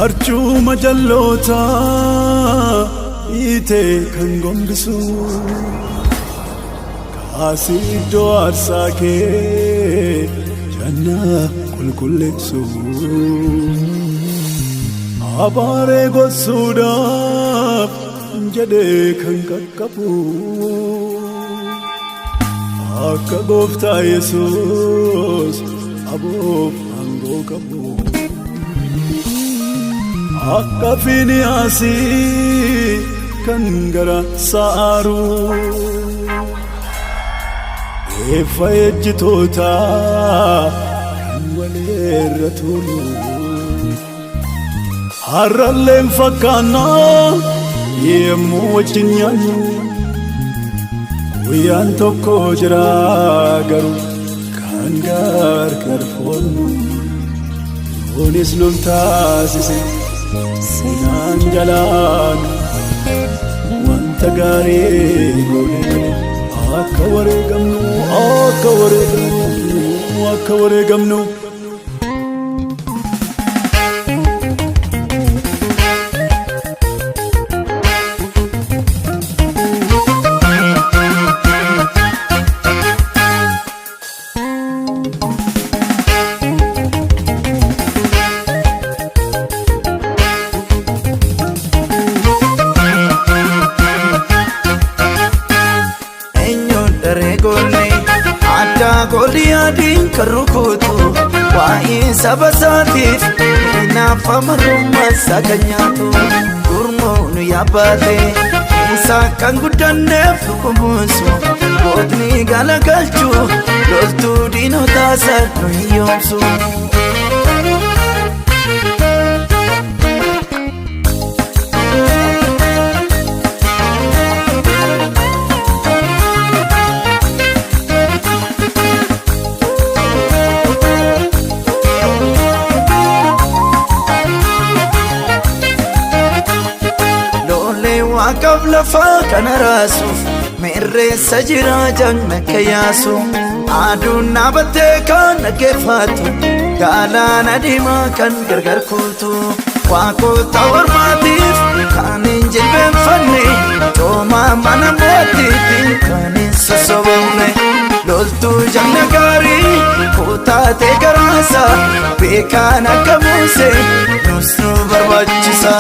Arcuuma jallootaa hiitee kan gombisu, kaasii iddoo aarsaa kee jannaa qulqulleessu. Abaaree gossuudhaaf jedhee kan qaqqabu, akka Gooftaa Yesuus aboof aangoo qabu. Akka Finiyaasii kan gara sa'aaru, eeffa ejjitoota kan waleerra tuulu. Har'alleen fakkaannaa yemmuu wajjin nyaannu, guyyaan tokko jira garuu kan gargar foonnu. Kunis nun taasise seenaan jalaan wanta gaarii goone akka wareegamnu, akka wareegamnu, akka wareegamnu. Eenyuun daree goonee addaa Gooliyaadiin kan rukutu, waa'ee saba isaatiif hinaafa marrummaa isaa kan nyaatu, gurmuu nu yaabbaate isaa kan guddanneef nu kunuunsu, gootni galagalchu loltuu diinotaa isaa nu hiyyoomsu. Loolee waaqaaf lafaa kana raasuuf mirreessa jira jagna akka yaasu, aduun dhaabattee kan dhaggeeffatu, galaana diimaa kan gargar kuutu, waaqota ormaatiif kan hin jilbeenfanne, coomaa mana mootiitiin kan hin sossobamne, loltuu jagna gaarii kutaatee garaasa beekaan akka Muusee nus nu barbaachisa.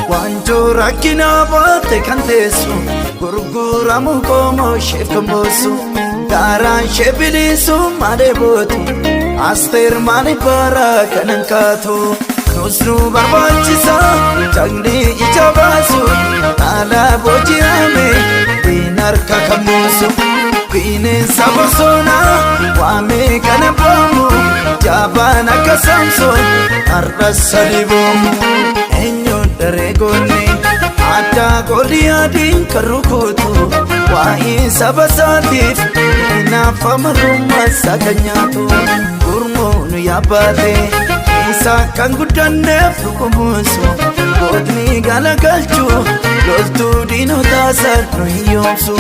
Wanjoo rakkinaa baatte kan teessu, gurguramu qomoo isheef kan boossu, daaraan ishee bilisu maalee bootu, Asteer maaliif bara kanan kaatu? Nus nu barbaachisa jagni ija baasu, dhaala booji'ame diin harka kan buusu, bineensa bosonaa waamee kana boomu, jabaan akka Saamsoon har'a sadi boomu. Eenyuun daree goonee addaa Gooliyaadiin kan rukutu, waa'ee saba isaatiif hinaafa marrummaa isaa kan nyaatu, gurmuu nu yaabbaate isaa kan guddanneef nu kunuunsu, gootni galagalchu loltuu diinotaa isaa nu hiyyoomsu.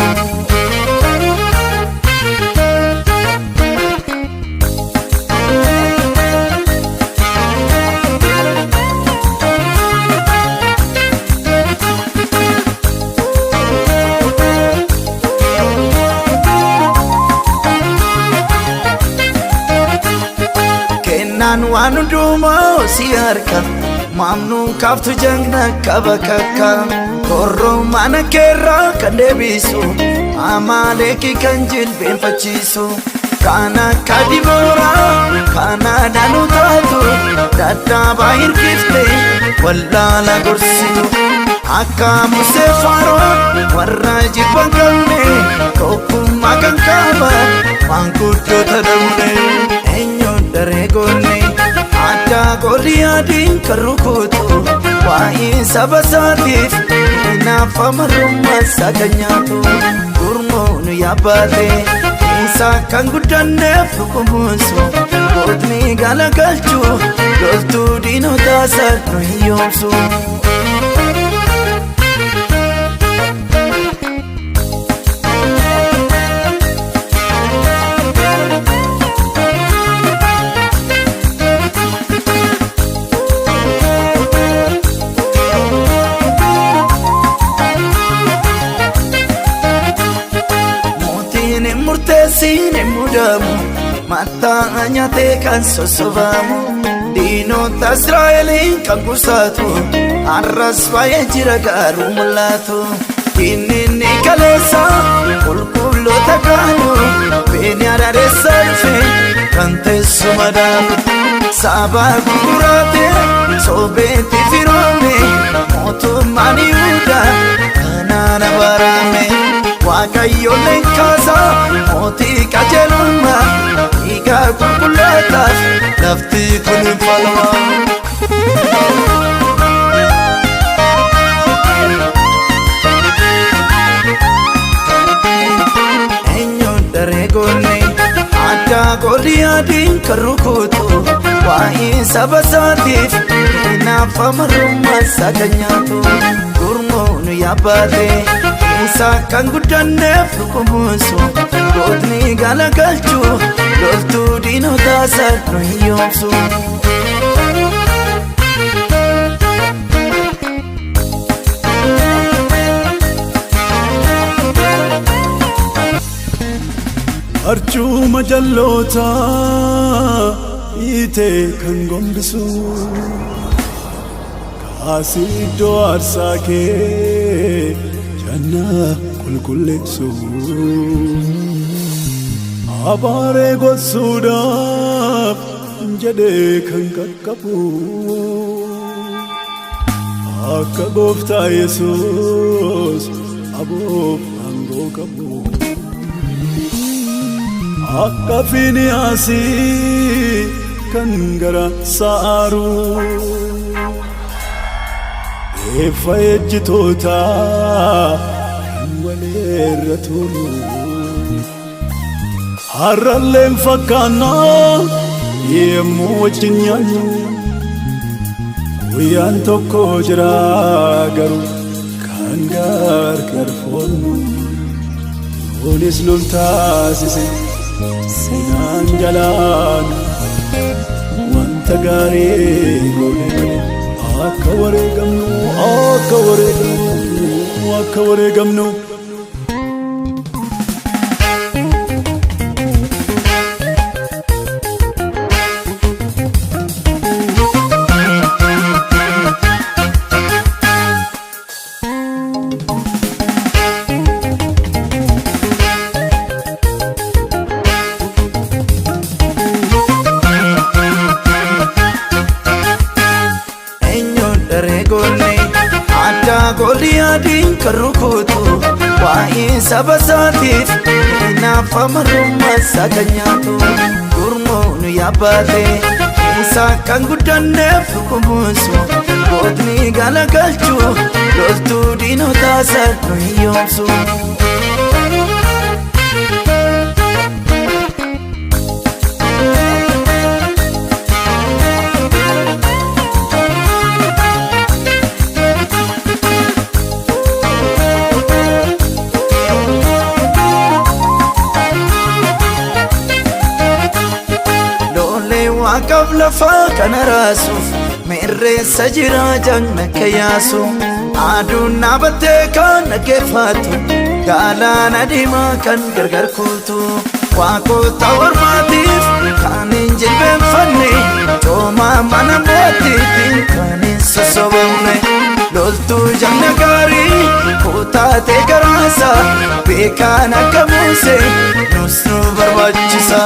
Kennaan waan hundumaa si harka, maamnuun kaaftu jagna qaba kakka, korroo mana keerraa kan deebisu, amaaleeki kan jilbeenfachiisu, kan akka Dibooraa kana danuu taatu, dadhaabaa hirkifte wallaala gorsitu, akka Musee Faaroo warra jibban qabne, tokkummaa kan qaban maanguddoota dhabne. Eenyuun daree goonee addaa Gooliyaadiin kan rukutu, waa'ee saba isaatiif hinaafa marrummaa isaa kan nyaatu, gurmuu nu yaabbaate Isaa kan guddanneef nu kunuunsu gootni galagalchu loltuu diinota isaa nu hiyyoomsu. Mootiin hin murteessin hin mudamu mataa nyaatee kan sossobamu diinota Israa'eliin kan qusatu har'as baay'ee jira garuu mul'atu. Diinni ni kaleessa qulqulloota kaanu beeni arareessa dhufe kan teessuma dhaabu. Saba gurguraate sobeetti firoome mootummaan Yihudaa kanaan abarame. Waaqayyo leenkaasa mootii qajeelummaa dhiiga qulqullootaaf lafti kun hin falma. Eenyuun daree goone addaa Gooliyaadiin kan rukutu waa'ee saba isaatiif hinaafa marrummaa isaa kan nyaatu gurmuun yaabbaate isaa kan guddanneef nu kunuunsu gootni galagalchu loltuu diinota isaa nu hiyyoomsu. Arjuma jallootaa hiitee kan gombisu kaasii iddoo aarsaa kee jannaa qulqulleessu abaaree gogsuudhaaf jedhee kan qaqqabu akka gooftaa Yesuus aboof aangoo qabu. Akka Finiyaasii kan gara sa'aaru eeffa ejjitoota kan waleerra turu har'alleen fakkaannaa yemmuu wajjin nyaannu guyyaan tokko jira garuu kan gargar foonnu nuunis nun taasise seenaan jalaan wanta gaarii goone malee akka wareegamnu akka wareegamnu akka wareegamnu. Eenyuun daree goone addaa Gooliyaadiin kan rukutu waa'ee saba isaatiif hinaafa marrummaa isaa kan nyaatu gurmuun yaabbaate isaa kan guddanneef nu kunuunsu gootni galagalchu loltuu diinota isaa nu hiyyoomsu. Loolee waaqaaf lafaa kana raasuuf mirreessa jira jagna akka yaasu aduun dhaabattee kan dhaggeeffatu galaana diimaa kan gargar kuutu waaqota ormaatiif kan hin jilbeenfanne coomaa mana mootiitiin kan hin sossobamne loltuu jagna gaarii kutaatee garaasa beekaan akka Musee nus nu barbaachisa.